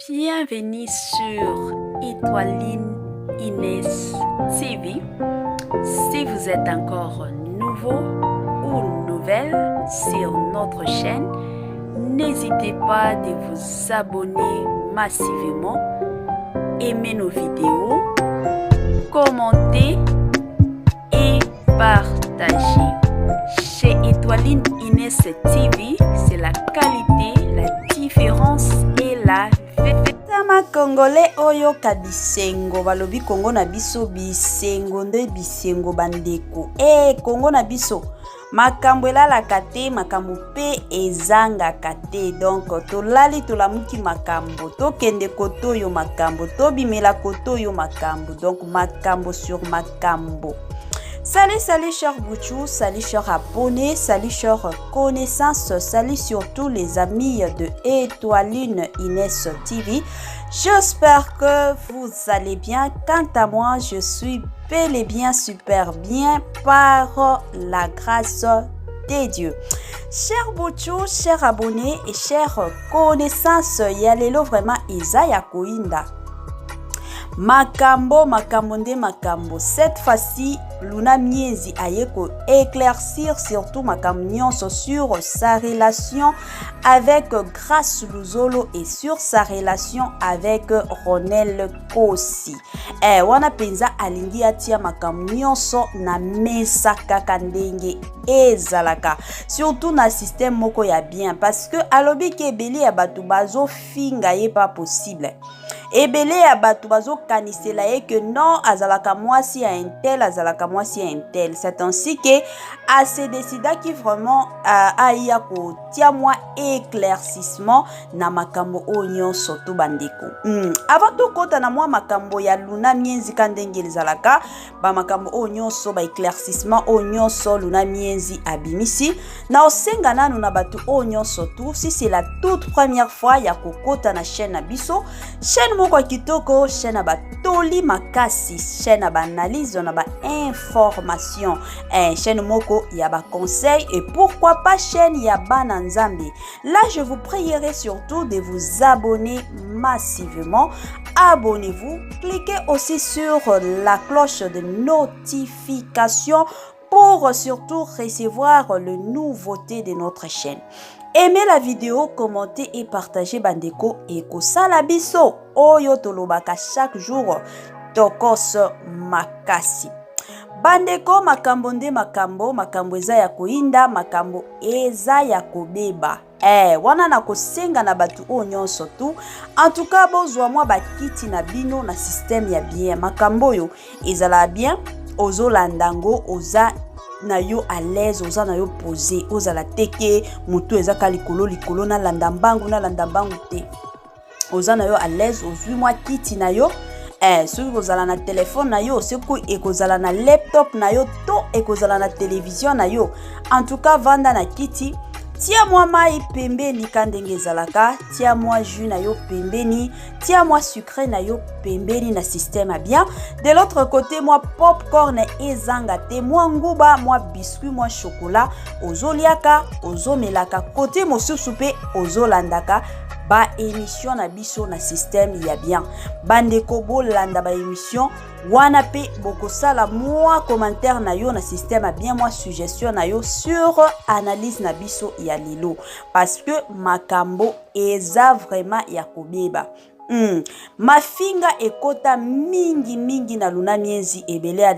Bienvenue sur Étoiline Inès TV. Si vous êtes encore nouveau ou nouvelle sur notre chaîne, n'hésitez pas de vous abonner massivement, aimer nos vidéos, commenter et partager. Chez Étoiline Inès TV, c'est la qualité, la différence et la Tama congolais oyoka bisengo balobi Congo na biso bisengo nde bisengo bandeko e eh, Congo na biso makambo elalaka te makambo mpe ezangaka te donc tolali tolamuki makambo tokende kotoyo makambo tobimela kotoyo makambo donc makambo sur makambo. Salut, salut, cher Bouchou, salut, cher abonné, salut, cher connaissance, salut surtout les amis de Étoiline Inès TV. J'espère que vous allez bien. Quant à moi, je suis bel et bien super bien par la grâce de Dieu. Cher Bouchou, cher abonné et cher connaissance, ya lelo vraiment eza ya koinda. Makambo, makambo nde makambo. Cette fois-ci, Luna Miezi aye ko éclaircir surtout makambo nyonso sur sa relation avec Grace Luzolo et sur sa relation avec Ronel Kosi. Eh, wana penza alingi atia makambo nyonso na mesa kaka ndenge ezalaka. Surtout na système moko ya bien parce que alobi ke ebele ya bato bazofinga ye pas possible. Ebele ya bato bazokanisela ye ke non, azalaka mwasi ya intel, azalaka mwasi ya intel. C'est ainsi que ase décidaki vraiment aya kotia mwa éclaircissement na makambo oyo nyonso to bandeko. Avant tokɔta na mwa makambo ya Luna Mienzi ka ndenge ezalaka, bamakambo oyo nyonso, baéclaircissement oyo nyonso Luna Mienzi abimisi, na osenga nanu na bato oyo nyonso tu, si c'est la toute première fois ya kokota na chaîne na biso, chaîne moko ya kitoko, chaîne ya batoli makasi, chaîne ya baanalyse na bainformation, chaîne moko ya baconseil et pourquoi pas chaîne ya bana Nzambe, là je vous prierai surtout de vous abonner massivement. Abonnez-vous, cliquez aussi sur la cloche de notification pour surtout recevoir le nouveauté de notre chaîne. Aimez la vidéo, commentez et partagez, bandeko, ekosala biso oyo tolobaka chaque jour tokos makasi. Bandeko, makambo nde makambo, makambo eza ya koyinda, makambo eza ya kobeba. Wana na kosenga na bato oyo nyonso tu, en tout cas bozwa mwa bakiti na bino na système ya bien. Makambo oyo ezala bien, ozolanda yango, oza na yo à l'aise, oza na yo posé, ozala teke motu ezaka likolo likolo, nalanda mbangu, nalanda mbangu te. Oza na yo à l'aise, ozwi mwa kiti na yo, soki kozala na telefone na yo, soki ekozala na laptop na yo to ekozala na télévision na yo, en tout cas vanda na kiti, tia mwa mai pembeni ka ndenge ezalaka, tia mwa jus na yo pembeni, tia mwa sucré na yo pembeni na système ya bien. De l'autre côté, mwa popcorn ezanga te, mwa nguba, mwa biscuit, mwa chocolat, ozoliaka, ozomelaka, côté mosusu mpe ozolandaka baémission na biso na système ya bien. Bandeko, bolanda baémission wana mpe bokosala mwa commentaire na yo na système ya bien, mwa suggestion na yo sur analyse na biso ya lelo, parce que makambo eza vraiment ya kobeba. Mafinga ekota mingi mingi na Luna Miezi. Ebele ya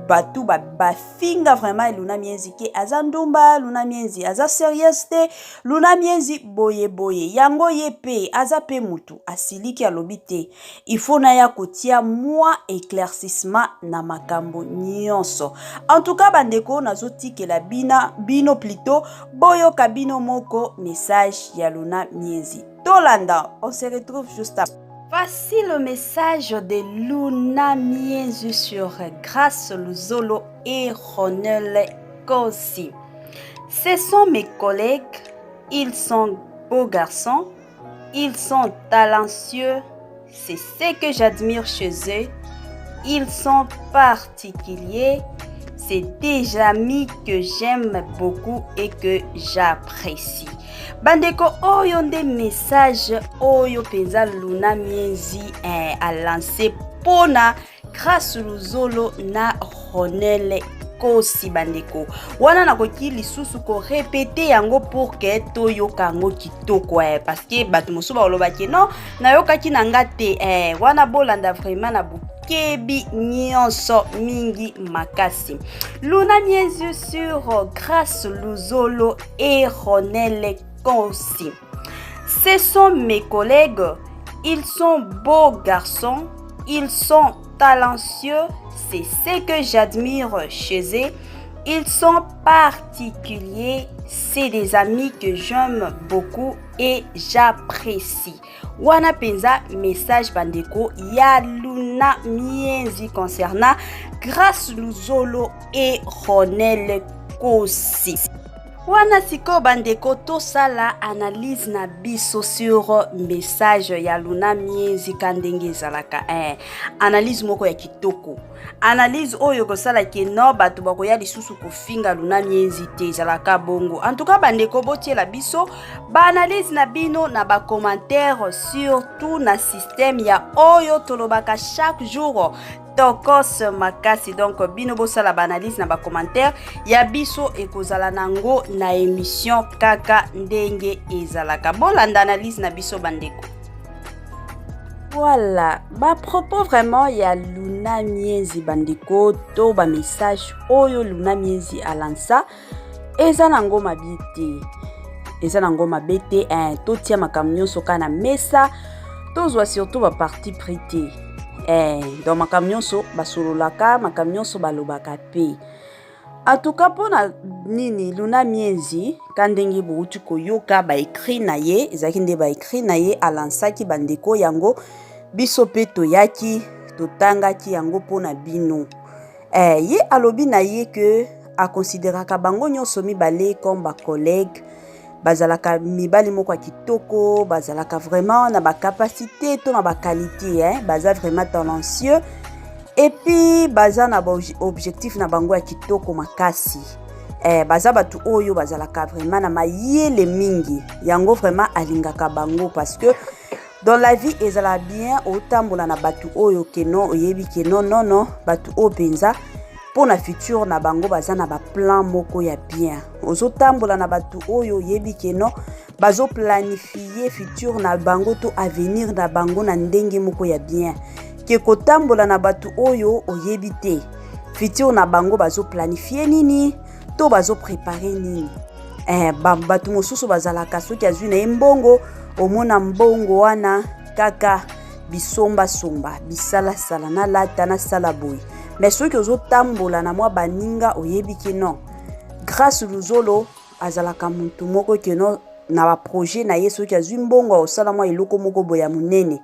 bato bafinga vraiment Luna Miezi ke aza ndumba, Luna Miezi aza sérieuse te, Luna Miezi boye boye. Yango ye mpe aza mpe mutu asiliki, alobi te il faut naya kotia mwa éclaircissement na makambo nyonso. En tout cas bandeko, nazotikela bina bino plutôt boyoka bino moko message ya Luna Miezi. Tolanda, on se retrouve juste après. Voici le message de Luna Mienzu sur Grâce Luzolo et Ronel Kosi. Ce sont mes collègues, ils sont beaux garçons, ils sont talentueux, c'est ce que j'admire chez eux. Ils sont particuliers, C'est des amis que j'aime beaucoup et que j'apprécie. Bandeko, oyo nde message oyo mpenza Luna Miezi alancé mpona Grâce Luzolo na Ronel Kosi. Bandeko, wana nakoki lisusu korépéter yango pour que toyoka yango kitoko, parce que bato mosusu balobaki non, nayokaki na nga te. Wana bolanda vraiment na bokebi nyonso mingi makasi. Luna Miezi sur Grâce Luzolo et Ronel Kosi: "Ce sont mes collègues, ils sont beaux garçons, ils sont talentueux, c'est ce que j'admire chez eux. Ils sont particuliers, c'est des amis que j'aime beaucoup et j'apprécie." Wana penza message, bandeko, ya Luna Mienzi concernant Grâce Luzolo et Ronel Kosi. Wana sikoyo, bandeko, tosala analyse na biso sur message ya Luna Miezi ka ndenge ezalaka. Analyse moko ya kitoko, analyse oyo kosalaki no bato bakoya lisusu kofinga Luna Miezi te. Ezalaka bongo. En tout cas, bandeko, botiela biso baanalyse na bino na bacommentaire, surtout na système ya oyo tolobaka chaque jour, tokos makasi. Donc bino bosala baanalyse na bacommentaire ya biso, ekozala nango na émission kaka ndenge ezalaka. Bolanda analyse na biso, bandeko. Voilà bapropos vraiment ya Luna Miezi, bandeko, to bamessage oyo Luna Miezi alansa eza nango mabe te, eza nango mabe te. Totia makambo nyonso kaka na mesa, tozwa surtout baparti pris te. Donc makambo nyonso basololaka, makambo nyonso balobaka mpe. En tout cas, mpona nini Luna Miezi, ka ndenge bouti koyoka baécrit na ye, ezalaki nde baécrit na ye alansaki, bandeko. Yango biso mpe toyaki totangaki yango mpona bino. Ye alobi na ye ke akonsideraka bango nyonso mibale comme bacollègue, bazalaka mibali moko ya kitoko, bazalaka vraiment na bacapacité to na baqualité, eh? Baza vraiment talentueux et puis baza na baobjectif na bango ya kitoko makasi. Baza bato oyo bazalaka vraiment na mayele mingi. Yango vraiment alingaka bango, parce que dans la vie ezala bien otambola na bato oyo keno oyebi ke non, non, non, bato oyo mpenza mpo na futur na bango baza na baplan moko ya bien. Ozotambola na bato oyo oyebi ke non, bazoplanifie futur na bango to avenir na bango na ndenge moko ya bien, ke kotambola na bato oyo oyebi te futur na bango bazoplanifie nini to bazoprépare nini. Bato mosusu bazalaka, soki azwi na ye mbongo, omona mbongo wana kaka bisombasomba, bisalasala, nalata, nasala boye. Mais soki ozotambola na mwa baninga oyebi ke non, Grâce Luzolo azalaka motu moko ke non, na baprojet na ye, soki azwi mbongo akosala mwa eloko moko boye ya monene,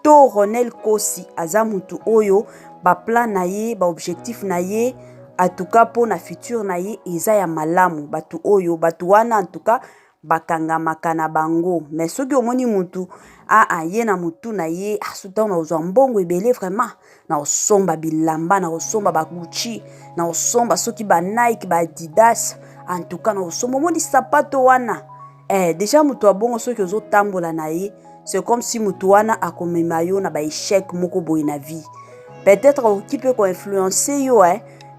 to Ronel Kosi aza motu oyo baplan na ye, baobjectif na ye, atuka mpo na futur na ye eza ya malamu. Bato oyo, bato wana, antuka bakangamaka na bango. Mais soki omoni mutu aa ye na mutu na ye aso, ntango na kozwa mbongo ebele, vraiment na kosomba bilamba, na kosomba baGucci, na kosomba soki baNike, baAdidas, en tout cas na kosomba, omoni sapato wana, déjà moto abongo, soki ozotambola na ye, c'est comme si motu wana akomema yo na baéchec moko boye na vie. Peut-être akoki mpe koinfluence yo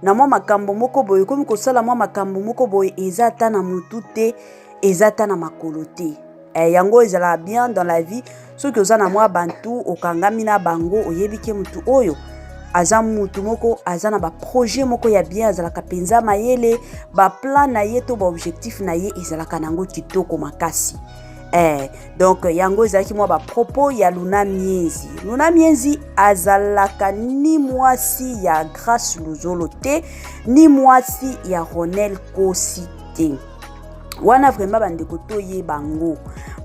na mwa makambo moko boye, ekomi kosala mwa makambo moko boye eza ata na motu te, eza ata na makolo te. Yango ezalaka bien dans la vie, soki oza na mwa bantu okangami na bango, oyebi ke motu oyo aza mutu moko aza na baprojet moko ya bien, azalaka mpenza mayele, baplan na ye to baobjectif na ye ezalaka nango kitoko makasi. Donc yango ezalaki mwa bapropos ya Luna Miezi. Luna Miezi azalaka ni mwasi ya Grâce Luzolo te, ni mwasi ya Ronel Kosi te. Wana vraiment, bandeko, toyeba yango.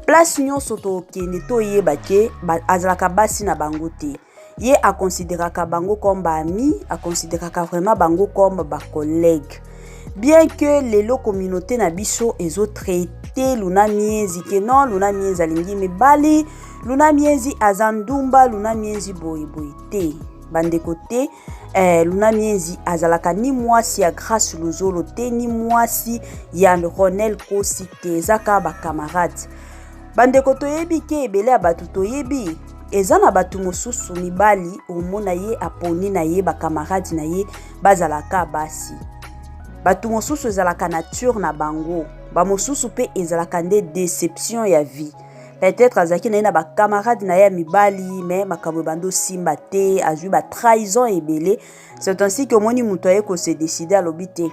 Place nyonso tokende, toyeba ke azalaka basi na bango te. Ye akonsideraka bango comme baami, akonsideraka vraiment bango comme bacollègue, bien que lelo communauté na biso ezotraite Luna Miezi ke non, Luna Miezi alingi mibali, Luna Miezi aza ndumba, Luna Miezi boyeboye te. Bandeko te, Luna Mienzi azalaka ni mwasi ya Grace Luzolo te, ni mwasi ya Ronel Kosi te, eza kaka bacamarade. Bandeko, toyebi ke ebele ya bato, toyebi eza na bato mosusu mibali, omona ye aponi na ye bacamarade na ye bazalaka basi. Bato mosusu ezalaka nature na bango, bamosusu mpe ezalaka nde déception ya vie. Peut-être azalaki na ye na bacamarade na ye ya mibali, mais makambo ebandi osimba te, azwi batrahison ebele. C'est ainsi ke omoni moto aye kose décider, alobi te: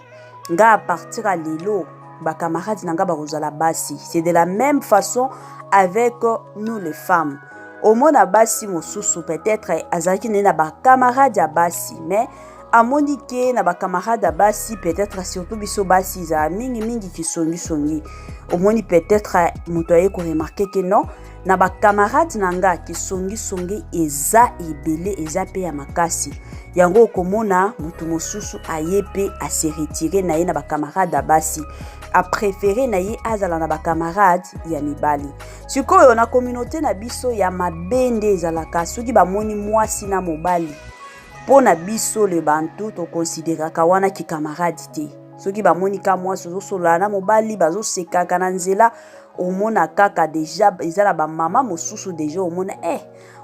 nga à partir ya lelo, bacamarade na nga bakozala basi. C'est de la même façon avec nous les femmes. Omona basi mosusu, peut-être azalaki na ye na bacamarade ya basi, mais amoni ke na bacamarade ya basi, peut-être surtout biso basi ezala mingimingi kisongisongi. Omoni peut-être moto aye koremarquer ke non, na bacamarade na nga kisongisongi eza ebele, eza mpe ya makasi. Yango okomona moto mosusu aye mpe ase retirer na ye na bacamarade ya basi, apréférer na ye azala na bacamarade ya mibali. Sikoyo na communauté na biso ya mabe nde ezalaka soki bamoni mwasi na mobali, mpo na biso le bantu tokonsideraka wana kicamarade te. Soki bamoni ka mwasi ozosolola na mobali, bazosekaka na nzela, omona kaka déjà eza na bamama mosusu déjà omona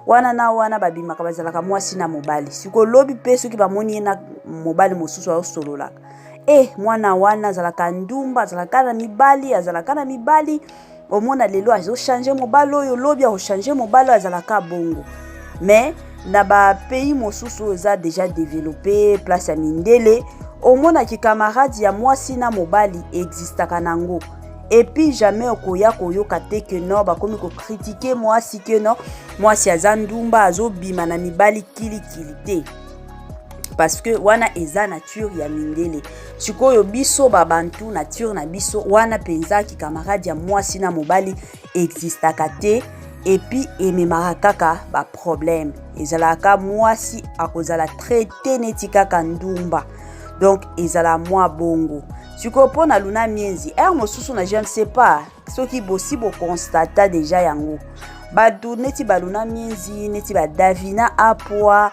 wana na wana babimaka, bazalaka mwasi na mobali. Sikoyo lobi mpe soki bamoni ye na mobali mosusu azosololaka, mwana wana azalaka ndumba, azalaka na mibali, azalaka na mibali. Omona lelo azochanger mobali oyo, lobi akochanger mobali oyo, azalaka bongo. Mais na bapays mosusu oyo eza déjà développé, place ya mindele, omonaki camarade ya mwasi na mobali existaka nango. Et puis jamais okoya koyoka te ke non, bakomi kocritiquer mwasi, ke non, mwasi aza ndumba, azobima na mibali kilikili te, parce que wana eza nature ya mindele. Sikoyo biso babantu, nature na biso wana mpenza kicamarade ya mwasi na mobali existaka te. Et puis ememaka kaka baproblème, ezalaka mwasi akozala traité neti kaka ndumba, donc ezala mwa bongo. Sikoyo mpo na Luna Mienzi, heure mosusu na je ne sais pas soki bosi boconstater déjà yango, bato neti baluna Mienzi, neti badavina Apwa,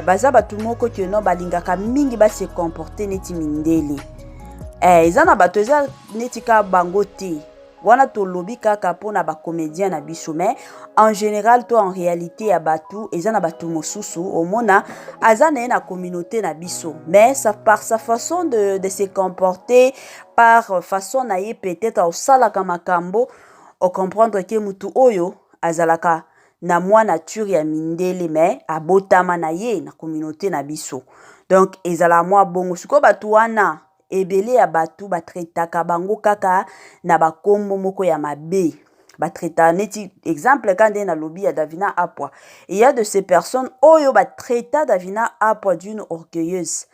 baza bato moko ke no balingaka mingi base comporter neti mindele. Eza na bato eza neti ka bango te. Wana tolobi kaka mpona bacomédien na biso, mais en général to en réalité ya bato, eza na bato mosusu omona aza na ye na communauté na biso, mais par sa façon de se comporter, par façon na ye peut-être osalaka makambo, ocomprendre ke mutu oyo azalaka na mwa nature ya mindele, mais abotama na ye na communauté na biso. Donc ezala mwa bongo. Sikoyo bato wana, ebele ya bato batraitaka bango kaka na bakombo moko ya mabe, batraita neti exemple ka nde nalobi ya Davina Apwa. Il y a de ces personnes oyo batraita Davina Apwa d'une orgueilleuse.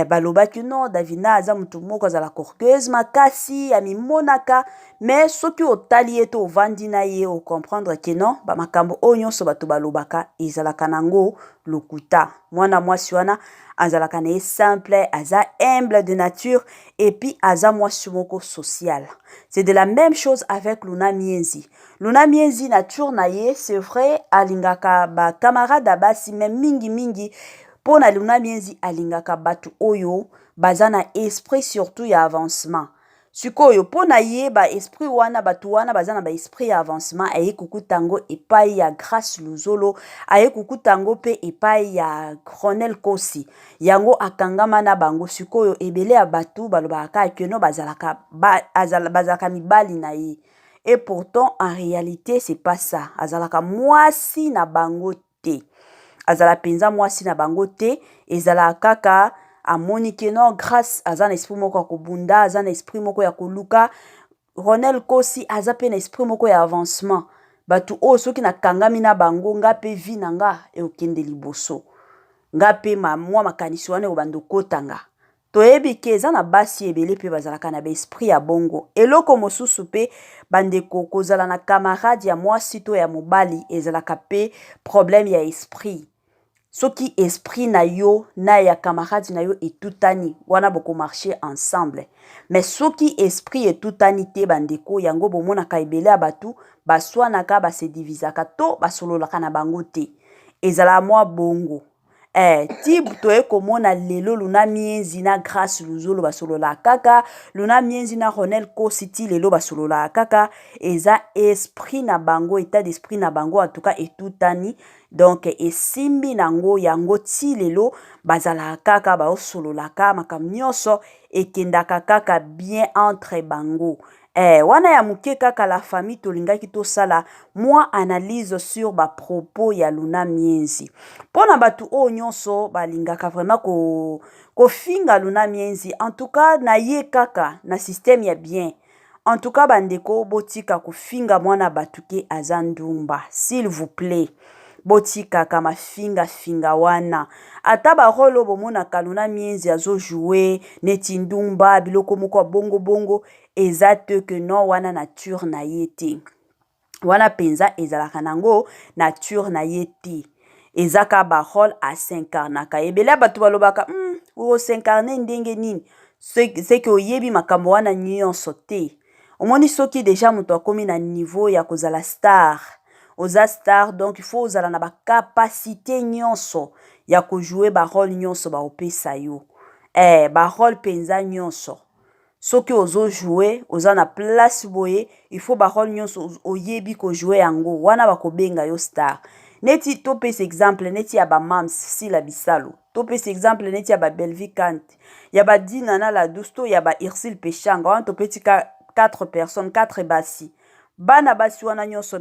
Balobaki non, Davina aza motu moko azalaka orgueilleuse makasi, amimonaka. Mais soki otali ye to ovandi na ye, ocomprendre ke non, bamakambo oyo nyonso bato balobaka ezalaka nango lokuta. Mwana mwasi wana azalaka na ye simple, aza humble de nature, et puis aza mwasi moko social. C'est de la même chose avec Luna Mienzi. Luna Mienzi, nature na ye, c'est vrai, alingaka bacamarade ya basi, mais mingimingi mpo na Luna Mienzi alingaka bato oyo baza na esprit surtout ya avancement. Sikoyo mpo na ye, baesprit wana, bato wana baza na baesprit ya avancement, aye kokuta yango epai ya Grace Luzolo, aye kokuta yango mpe epai ya Ronel Kosi, yango akangama na bango. Sikoyo ebele ya bato balobaka kaka ke non, bazalaka mibali na ye, et pourtant en réalité c'est pas ça. Azalaka mwasi na bango te, azala mpenza mwasi na bango te. Ezalaka kaka amoni ke non, Grâce aza na esprit moko ya kobunda, aza na esprit moko ya koluka, Ronel Kosi aza mpe na esprit moko ya avancement. Bato oyo soki nakangami na bango, nga mpe vie na nga ekokende liboso, nga mpe mwa makanisi wana ekobanda okota nga. Toyebi ke eza na basi ebele mpe bazalaka na baesprit ya bongo. Eloko mosusu mpe, bandeko, kozala na camarade ya mwasi to ya mobali ezalaka mpe problème ya esprit. Soki esprit na yo na ya camarade na yo etutani, wana bokomarcher ensemble. Mais soki esprit etutani te, bandeko, yango bomonaka ebele ya bato baswanaka, basedivisaka to basololaka na bango te. Ezala mwa bongo. Ti toye komona lelo Luna Mienzi na Grace Luzolo basololaka kaka, Luna Mienzi na Ronel Kosi ti lelo basololaka kaka. Eza esprit na bango, état d'esprit na bango, en tout cas etutani, donc esimbi nango yango. Ti lelo bazalaka kaka, baosololaka, makambo nyonso ekendaka kaka bien entre bango. Wana ya moke kaka, la famille, tolingaki tosala mwa analyse sur bapropos ya Luna Mienzi, mpo na bato oyo nyonso balingaka vraiment kofinga Luna Mienzi. En tout cas na ye kaka na système ya bien. En tout cas bandeko, botika kofinga mwana bato ke aza ndumba, s'il vous plaît. Botikaka mafingafinga wana. Ata barôle oyo bomonaka Luna Mienzi azojouer neti ndumba, biloko moko ya bongobongo, eza te ke non, wana nature na ye te. Wana mpenza ezalaka nango nature na ye te, eza ka barôle as'incarnaka. Ebele ya bato balobaka os'incarner ndenge nini? Seke oyebi makambo wana nyonso te. Omoni, soki déjà moto akomi na niveau ya kozala star, oza star, donc il faut ozala na bacapacité nyonso ya kojouer barôle nyonso baopesa yo. Barôle mpenza nyonso, soki ozojouer, oza na place boye, il faut barôle nyonso oyebi kojouer yango, wana bakobenga yo star. Neti topesa exemple neti ya bamams Sila Bisalo, topesa exemple neti ya babelvi Kante, ya badina na la Douce, to ya baursile Peshanga. Wana topeti ka 4 personnes, 4 basi, bana basi wana nyonso,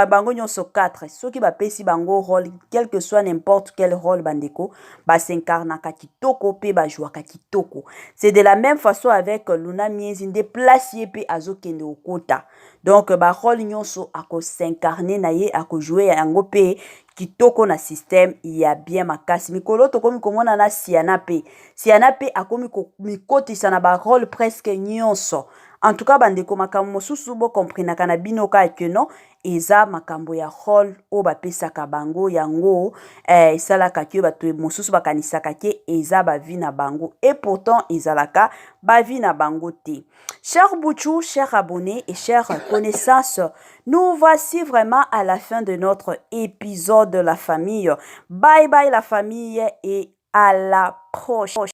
bango nyonso 4, soki bapesi bango rôle, quel que soit n'importe quel rôle, bandeko, bas'incarnaka kitoko mpe bajouaka kitoko. C'est de la même façon avec Luna Miezi. Nde place ye mpe azokende kokota, donc barôle nyonso akos'incarner na ye, akojouer yango mpe kitoko na système ya bien makasi. Mikolo tokomi komona na Siana mpe, Siana mpe akomi mikotisa na barôle presque nyonso. En tout cas bandeko, makambo mosusu bokomprenaka na bino kaka ke non, eza makambo ya rôle oyo bapesaka bango yango. Esalaka ke bato mosusu bakanisaka ke eza bavie na bango, et pourtant ezalaka bavie na bango te. Cher Bouchou, chers abonnés et chères connaissances, nous voici vraiment à la fin de notre épisode de la famille. Bye bye la famille et à la prochaine.